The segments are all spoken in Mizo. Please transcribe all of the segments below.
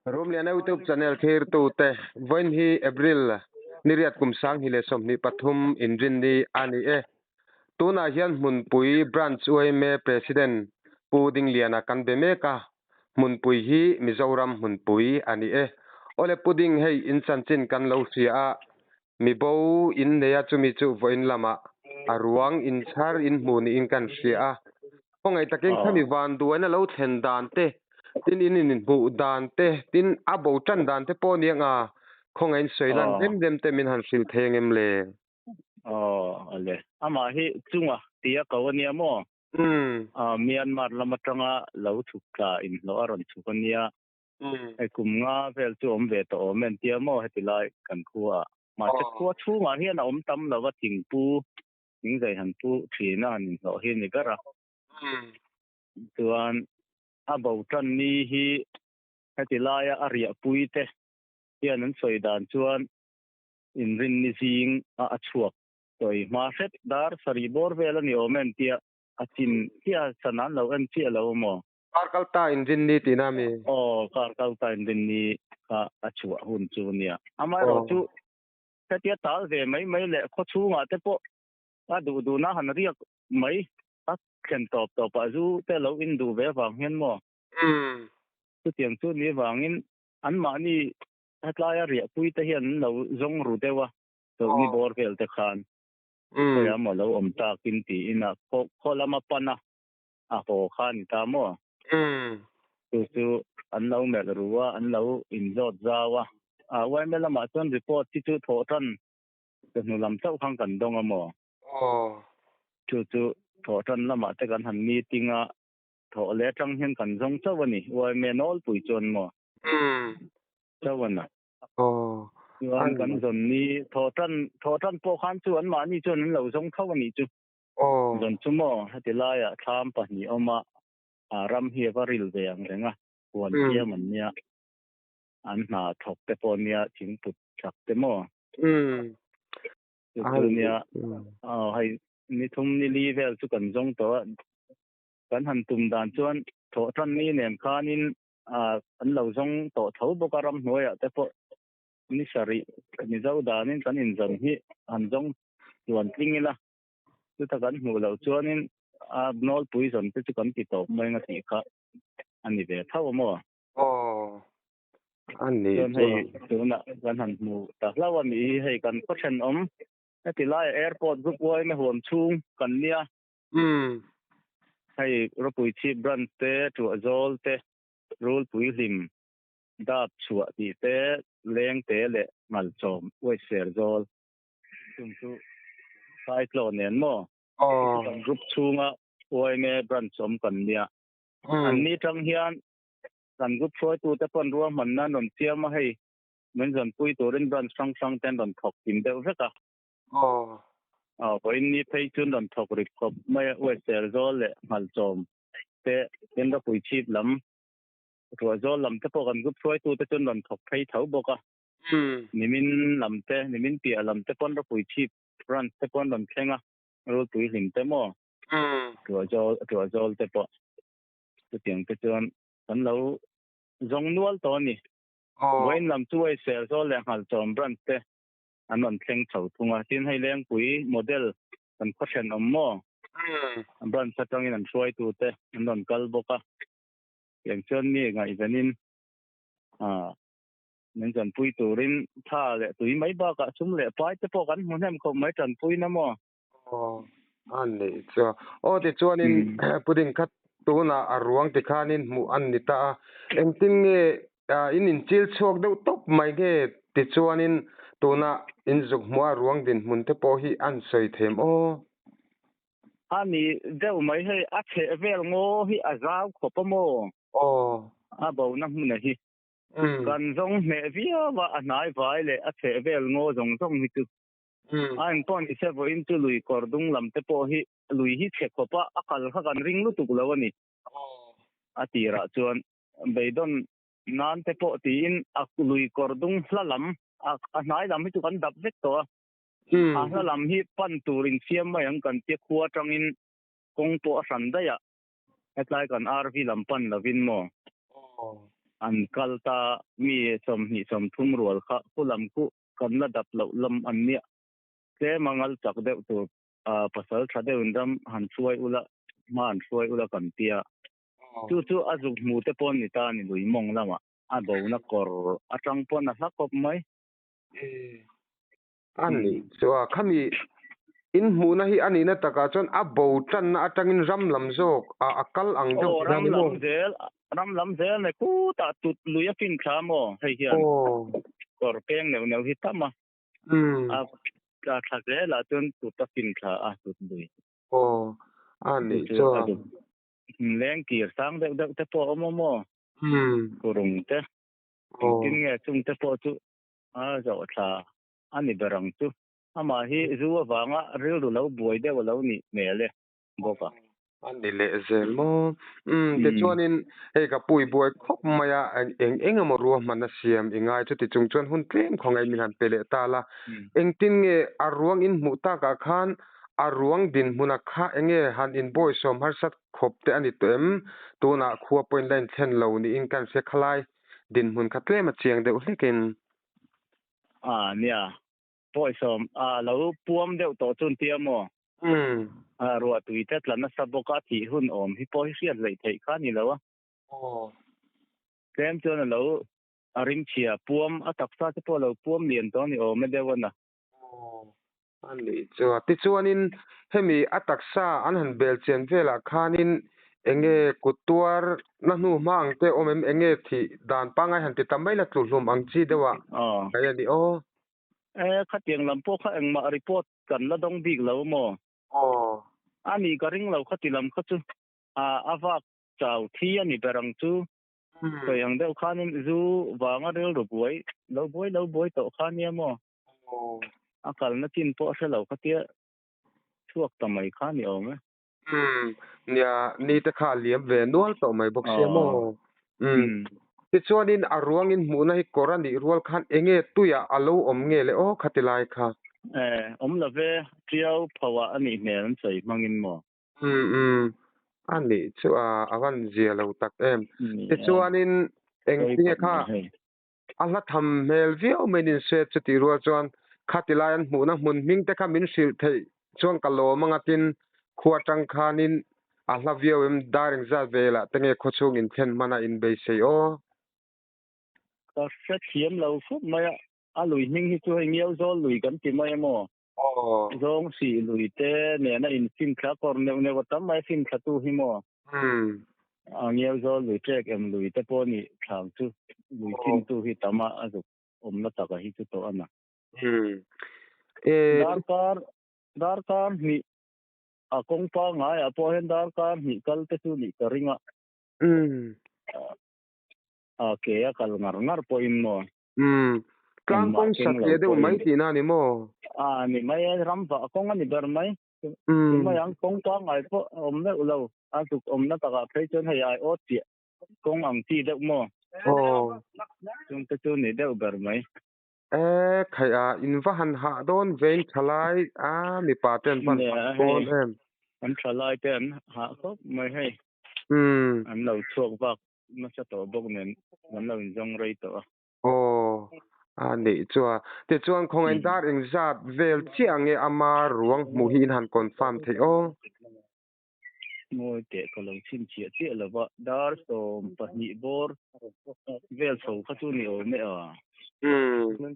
Rumliana YouTube channel thirtute vawiin hi April ni riat kum 2023 inrinni a ni e. Tunah hian Hmunpui Branch yma President Pu Dingliana kan be mek a, Hmunpui hi Mizoram Hmunpui a ni e. Awle Pu Ding hei in chanchin kan lo hria a, mi bo in nei a chumi chu vawiin lamah a ruang in chhar in hmu niin kan hria a. Khawngaih takin khami van duaina lo thlen dan te, tin in inhmuh dan te, tin a bo tan dan te pawh nia nga khawngaihin sawi lan rem rem te min han hrilh thei angem le? Aw ale, amah hi chunga tia ko ania maw? Myanmar lam atanga lo chhuk tla inhlawh a rawn chhuk ania. Hei kum nga vel chu awm ve tawh awm en tia maw heti lai kan khua ah. Mahse khua chhungah hian a awm tam lova thingpu thingzai han pu thin a han inhlawh hi a ni ber a. Chuan a bo tan ni hi heti laia a riahpui te hian an sawi dan chuan inrinni zing a a chhuak sawi hma hret dar sarih bawr vel a ni awm em tia a chin chiah san an lo en chiah lo maw? Kar kal ta inrinni tihna a mi? Aw, kar kal ta inrinni kha a chhuah hun chu nia. Amaherawhchu hetia tal ve mai mai leh khaw chhungah te pawh a duh duhna han riak mai a thlen tawp tawp ah zu te lo in duh ve avang hian maw? Chutiang chu ni avangin anmahni hetlaia riahpui te hian an lo zawng ru deuh a, chawlhni bawr vel te khan khawiah maw lo awm takin tiin a khaw lama pan a a haw kha a ni ta maw? Chu chu an lo melh ru a, an lo inzawt zau a. Yma lamah chuan report hi chu thawh tan chawhnu lam chauh khan kan dawng a maw? Chu chu thawh tan lamah te kan han meeting a, thawh leh atang hian kan zawng chauh a ni, yma nawlpui chuan maw? Chauh a na. Chuan kan zawn ni thawh tan thawh tan pawh khan chu anmahni chuan an lo zawng tho a nih chu. Zawn chu maw heti laiah thlam pahnih awm a, ram hi a va ril ve ang reng a, huan siam an nia, an hna thawk te pawh nia thingput chak te maw? Chu chu nia, aw hei ni thum ni li vel chu kan zawng tawh a, kan han tum dan chuan thawh tan ni nen khanin an lo zawng tawh tho bawk a ramhnuaiah te pawh ni sarih Mizo danin kan inzawn hi han zawng tluan tling ila, chuta kan hmuh loh chuanin a nawlpui zawn te chu kan ti tawp mai ang a tih kha a ni ve tho a maw? Aw, a ni chuan hei tunah kan han hmu ta hlauh a nih hi, hei kan khaw thenawm heti laia airport group uaina huam chhung kan nia. Hei Ropui Chhip branch te, Tuahzawl te, Rulpui Hlim Dap chhuah tih te, leng te leh ngalchawm uaihser zawl chung chu Saitlaw nen maw? Kan group chhunga yma branch awm kan nia. An ni tang hian kan group hruaitute pawn ruahmanna an rawn siam a, hei min zawnpui turin branch hrang hrang te an rawn thawk kim deuh vek a. Vawiin ni phei chu an rawn thawk rit khawp mai a, uaihser zawl leh ngalchawm te, tin ropui chhip lam Ruah zawl lam te pawh kan group hruaitu te chuan rawn thawk phei tho bawk a. Nimin lam te, nimin piah lam te pawn ropui chhip branch te pawh an rawn thleng a, rulpui hlim te maw? Ruah zawl, ruah zawl te pawh. Chutiang te chuan kan lo zawng nual tawh a ni. Vawiin lam chu Waisel zawl leh Nghalchawm branch te an rawn thleng chho thung a. Tin, hei Lengpui model kan khaw thenawm maw? Branch atangin an hruaitu te an rawn kal bawk a. Tiang chuan mi ngaihvenin min zanpui turin tha leh tui mai bakah sum leh pai te pawh kan hmu hnem khawp mai tanpuina maw? Aw, a nih chu. Aw tichuanin pudding kha tunah a ruang tikhanin hmuh a ni ta a, engtin nge in inchil chhuak deuh tawp mai nge tichuanin tunah in zuk hmuh a ruang dinhmun te pawh hi an sawi them aw? A ni deuh mai hei, a chheh vel ngaw hi a zau khawp a maw? Aw. A bona hmun a hi. Kan zawng hneh viau a, a hnai vai leh a chheh vel ngaw zawng zawng hi chu. A engpawh ni se vawiin chu lui kawr dung lam te pawh hi lui hi chhe khawp a, a kal kha kan ring lutuk lo a ni. A tirah chuan beidawn nan te pawh tiin a lui kawr dung hla lam, a hnai lam hi chu kan dap vek tawh a. A hla lam hi pan tur in siam mai ang kan tia khua atangin kawng pawh a hran daih a, hetlai kan RV lam pan lovin maw? An kal ta mi 20 30 rual kha khu lam khu kan la dap loh lam an nia. Tlem a ngal chak deuh tur pasal tha deuhin ram han hruai ula hma han hruai ula kan tia. Chu chu a zuk hmu te pawh ni ta a ni lui mawng lamah a bona kawr atang pawn a hla khawp mai. A nih chu a khami in hmuhna hi a nihna takah chuan a bo tanna atangin ram lam zawk a a kal ang deuh Aw ram lam zel ram lam zel nei kutah tut lui a fin thla maw hei hian kawr peng neuh neuh hi tam a a thla zelah chuan tut a fin thla a tut lui. Aw a nih chu a. Leng kir sang deuh deuh te pawh a awm a maw kurung te engtin nge chung te pawh chu a zawh thla a ni ber ang chu. Amah hi zu avanga rilru lo buai deuh a lo nih hmel e bawk a. A ni leh zel maw? Umm tichuanin hei ka pui buai khawp mai a, eng eng emaw ruahman a siam i ngai chuti chung chuan hun tlem khawngaih min han pe leh ta la. Engtin nge a ruang in hmuh takah khan a ruang dinhmuna kha enge han inbawisawm harsat khawp te a ni tawh em? Tunah khua pawhin la inthlen lo niin kan hre khalai dinhmun kha tlem a chiang deuh hlekin. A nia, pawisawm a lo puam deuh tawh chun tia maw? Umm. A ruah tui te tla nasa bawk a, thih hun awm hi pawh hi hriat hleih theih kha a ni lo a. Aw. Tlem chuan a lo a ring chhia, puam a taksa te pawh a lo puam lian tawh a ni awm e deuh a na. Aw, a nih chu a. Tichuanin hemi a taksa an han bel chian velah khanin enge kut tuar na hnu hma ang te awm em? Enge thih dan pangngai han ti ta mai la tlu hlum ang chi deuh a ngaih a ni aw. E, khatiang lam pawh kha engmah report kan la dawng bik lo maw? Aw. A nih ka ring lo khati lam kha chu a vak chau thi a ni ber ang chu. Sawi ang deuh khanin zu vanga rilru buai lo buai lo buai tawh kha nia maw? A kalna chin pawh a hre lo khatia chhuak ta mai kha ni awm e. Umm, nia, ni te kha a liam ve nual tawh mai bawk sia maw? Umm, tichuanin a ruangin hmuhna hi kawr a nih rual khan enge tuiah a lo awm nge le aw khati lai kha? E, awm lo ve, Tiau phoah a nih hmel an sawi hmangin maw? Umm, umm, a nih chu a, a van zia lo tak em. Tichuanin engtinge kha A hla tham hmel viau mai nin hriat chu tih rual chuan khati lai an hmuhna hmun hming te kha min hrilh theih chuan ka lawm anga tin khua atang khanin a hla viau em dar engzat velah te nge khawchhung inthlen hmana inbeisei aw. Ka hrethiam lo fuk mai a, a lui hming hi chu hei Ngiau Zawl lui kan ti mai emaw? Aw. Zawng sih lui te nena infinthla kawr neuh neuh a tam mai a finthla tu hi maw? Umm. A Ngiau Zawl lui ṭek em lui te pawh nih thlang chu lui fin tu hi tam a a zuk awmna taka hi chu tawh a na. Umm. E. Darkar darkar hnih a kawng pangaiah pawh hian darkar hnih kal te chu nih ka ring a. Umm. A ke a kal ngar ngar pawhin maw? Umm, tlang kawng sat leh deuh mai tihna a ni maw? A ni mai e, ram vah kawng a ni ber mai. Ti mai ang, kawng pangngai pawh a awm meuh lo. A zuk awmna takah phei chuan hei ai awt chiah kawng ang chi deuh maw? Aw. Chungte chu ni deuh ber mai. E, khaih a, in va han hah dawn ve in thalai a, mipa te an van hah dawn em? An thalai te an hah khawp mai hei. Umm. An lo chhuak vak nasa tawh bawk nen kan lo inzawng rei tawh a. Aw, a neih chu a. Tichuan khawngaih dar engzat vel chiah nge ama ruang hmuh hi in han confirm theih aw? Ngawi teh ka lo chhinchhiah chiah lo va, dar 12 bawr vel chho kha chu ni awm e a. Umm,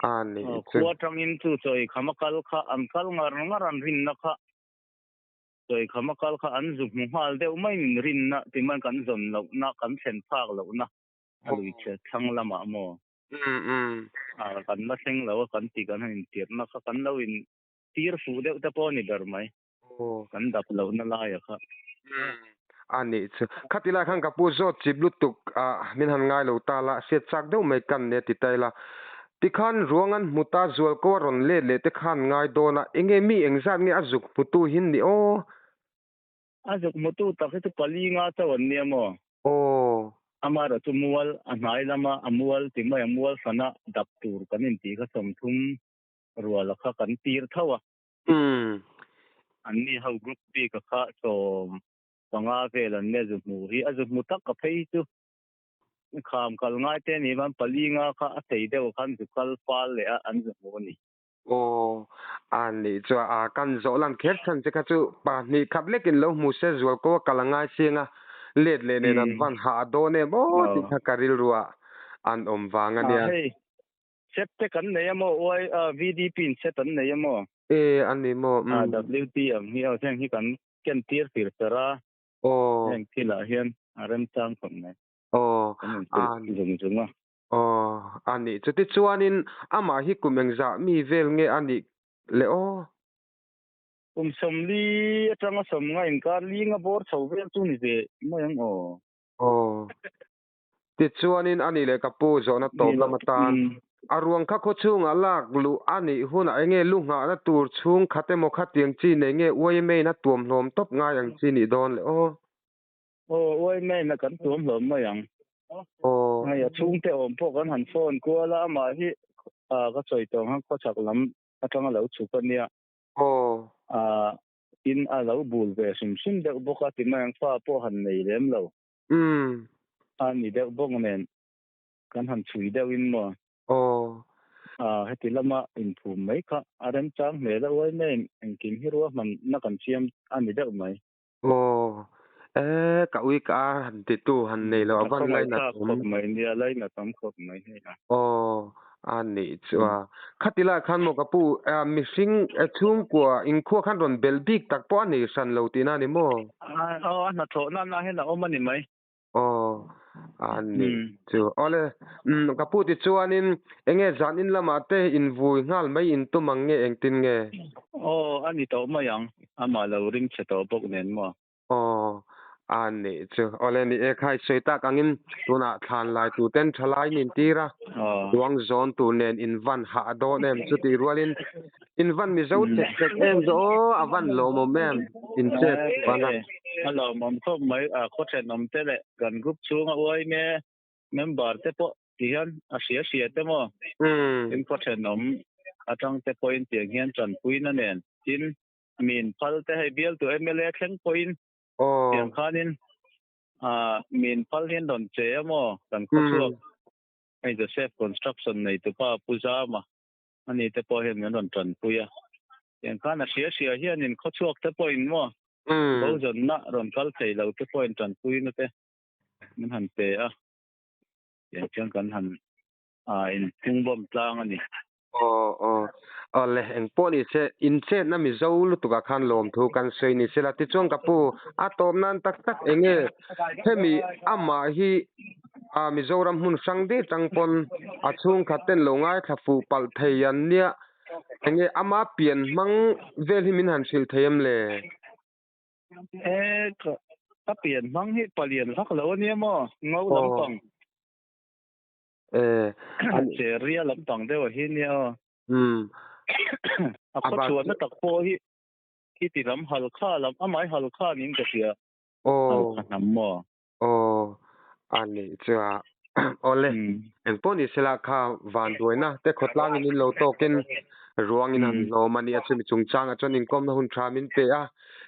a neih chu. Khua atangin chu chawi khama kal kha an kal ngar ngar an rinna kha. Sawi khama kal kha an zu hmu nghal deuh mai min rinna ti mai kan zawn lohna kan thlen phak lohna a lui chhe thlang lamah maw a kan la thleng lo a kan ti kan han intirhna kha kan lo in tir fuh deuh te pawh a ni ber mai kan dap lohna laia kha. A nih chu. Khati lai khan ka pu zawt chip lutuk a min han ngai lo ta la hriat chak deuh mai kan nia ti ta ila. Tikhan ruang an hmu ta zual ko a rawn let leh te khan ngai dawn a, enge mi engzat nge a zuk hmutu hin ni aw? A zuk hmutu tak hi chu pali nga chauh an nia maw? Aw. Amaherawh chu mual a hnai lama a mual ti mai a mual fana dap tur kan intih kha 30 ruala kha kan tir tho a. Umm. An ni ho group bik a kha 15 vel an nia zu hmu hi a zu hmu tak ka phei chu. Kham kal ngai te ni van pali nga kha a thei deuh khan zu kal fal leh a an zu hmu a ni. Aw, a nih chuan a kan zawh lan kher chhan che kha chu pahnih khat lekin lo hmu se zual ko a kal a ngai chiang a, let leh nen an van hah a dawn em aw tih kha ka rilruah an awm vang a nia. Hei, set te kan nei a maw? Uai, VDP in set an nei a maw? E, a ni maw? Umm. WT ang hi aw, heng hi kan ken tir fir fer a, heng thilah hian a remchang khawp mai. Aw, Kan inhrilh zung zung a. Aw, a nih. Chutichuanin amah hi kum engzah mi vel nge a nih le aw? Kum sawmli atanga sawmnga inkar linga bawr chho vel chu ni ve mai ang aw. Aw. Tichuanin a nih leh ka pu zawhna tawp lam atan a ruang kha khawchhungah lak luh a nih hunah enge lu nghahna tur chhung khat emaw khatiang chi nei nge yma in a tuamhlawm tawp ngai ang chi nih dawn le aw? Aw, yma in a kan tuam hlawm mai ang. Aw. Hei a chhungte awm pawh kan han phone kual a, amah hi ka sawi tawh ang khan khawchhak lam atanga lo chhuk a nia. Aw. In a lo bul ve hrim hrim deuh bawk a, ti mai ang fa pawh han nei lem lo. Umm. A ni deuh bawk nen kan han chhui deuh in maw. Aw. Heti lama inphum mai kha a remchang hmel a, yma in engkim hi ruahmanna kan siam a ni deuh mai. Aw, e ka ui ka a han ti tu han nei lo a van lainat awm. Khawp mai nia lainat awm khawp mai hei a. Aw, a nih chu a. Khati lai khan maw ka pu mihring chhungkua inkhua khan rawn belh bik tak pawh a nei hran lo tihna a ni maw? Aw, a hnathawh nana hian a awm a ni mai. Aw, a nih chu. Awle, ka pu ti chuanin enge zan in lamah te invui nghal mai in tum ang nge engtin nge? Aw, a ni tawh mai ang. Amah lo ring chhe tawh bawk nen maw? Aw, a nih chu. Awle, ni e khai sawi tak angin tunah thlan lai tur ten tha lai in intir a, ruang zawn tur nen in van hah dawn em chutih rualin In van Mizo chek chek em zawh aw, a van lawmawm em in chet chuan a. A lawmawm khawp mai, a khaw thenawm te leh kan group chhunga uaime member te pawh ti hian a hria hria te maw? Tin khaw thenawm atang te pawhin tiang hian tanpuina nen tin min phal te hei bialtu mla thleng pawhin tiang khanin min phal hian rawn che a maw kan khaw chhuak hei Joseph construction neitupa Pu Zama Ani te pawh hian min rawn tanpui a, tiang khan a hria hria hianin khawchhuak te pawhin maw bozawnna rawn kal thei lo te pawhin tanpuina te min han pe a, tiang chuan kan han inphungbawm tlang a ni. Aw aw awle engpawh ni se inchetna Mizo lutukah khan lawmthu kan sawi ni sela tichuan ka pu a tawp nan tak tak enge hemi amah hi A Mizoram hmun hrang deuh tang pawn a chhungkhat ten lo ngaithla fuh palh thei an nia. Enge ama pian hmang vel hi min han hrilh thei em le? E, ka pian hmang hi palian vak lo ania maw? Ngo lampang. E, Cheria lampang deuh a hi nia aw. Umm. A khawchhuahna tak pawh hi khiti lam Halkha lam, amai Halkha niin ka hria. Halkha hnam maw? Aw, a nih chu a. Awle, engpawh ni sela kha vanduaina te khawtlangin in lo tawkin ruangin han hlawm a nia chumi chungchangah chuan inkawmna hun tha min pe a.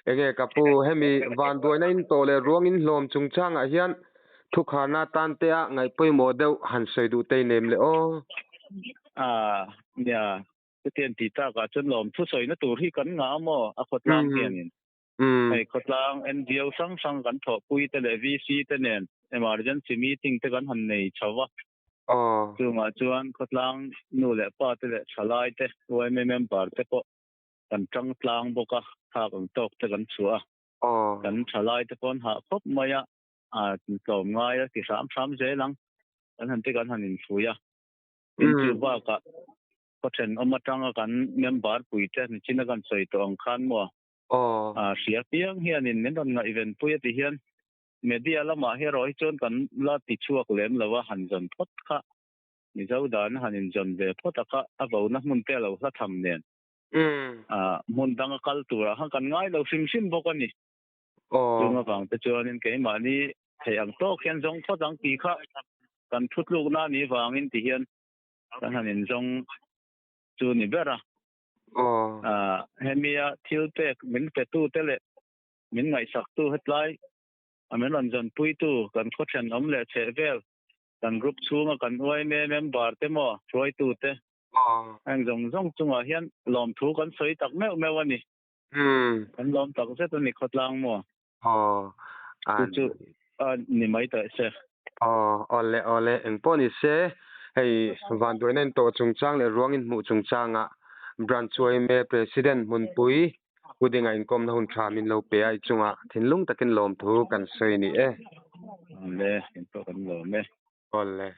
Enge ka pu, hemi vanduaina in tawh leh ruangin hlawm chungchangah hian thukharna tan te a ngaihpawimawh deuh han sawi duh tei nem le aw. A, nia, chutiang tih takah chuan lawm thusawina tur hi kan ngah a maw a khawtlang hianin. Hei khawtlang NGO hrang hrang kan thawhpui te leh VC te nen emergency meeting te kan han nei chho va. Chungah chuan khawtlang nu leh pa te leh thalai te, yma member te pawh kan tang tlang bawk a, thlak ang tawk te kan chhuah a. Kan thalai te pawh an hah khawp mai a, tlawm ngai a ti hram hram zel ang. Kan han te kan han inphui a. Tin chu bakah khaw thenawm atanga kan member pui te nichina kan sawi tawh ang khan maw a hria piang hianin min rawn ngaihven pui a ti hian media lamah hi erawh hi chuan kan la ti chhuak lem lo a, han zawn phawt kha Mizo dan han inzawn ve phawt a kha a vona hmun te a lo hla tham nen hmun danga kal turah khan kan ngai lo hrim hrim bawk a ni. Chung avang te chuanin keimahni theih ang tawk hian zawng phawt ang tih kha kan thutlukna a nih vangin ti hian kan han inzawng chu ni ber a. Hemia thil pek min petute leh min ngaihsaktu hetlai a min rawn zawnpuitu kan khaw thenawm leh chhehvel Kan group chhunga kan yma member te maw hruaitu te heng zawng zawng chungah hian lawmthu kan sawi tak meuh meuh a ni. Kan lawm tak zet a ni khawtlang maw. Chu chu a ni mai tawh se. Aw, awle awle engpawh ni se, hei vanduaina in tawh chungchang leh ruang in hmuh chungchangah Branch yma President Hmunpui Pu Dinga inkawmna hun tha min lo pe a, i chungah thinlung takin lawmthu kan sawi ni e. Awle, engpawh kan lawm e. Awle.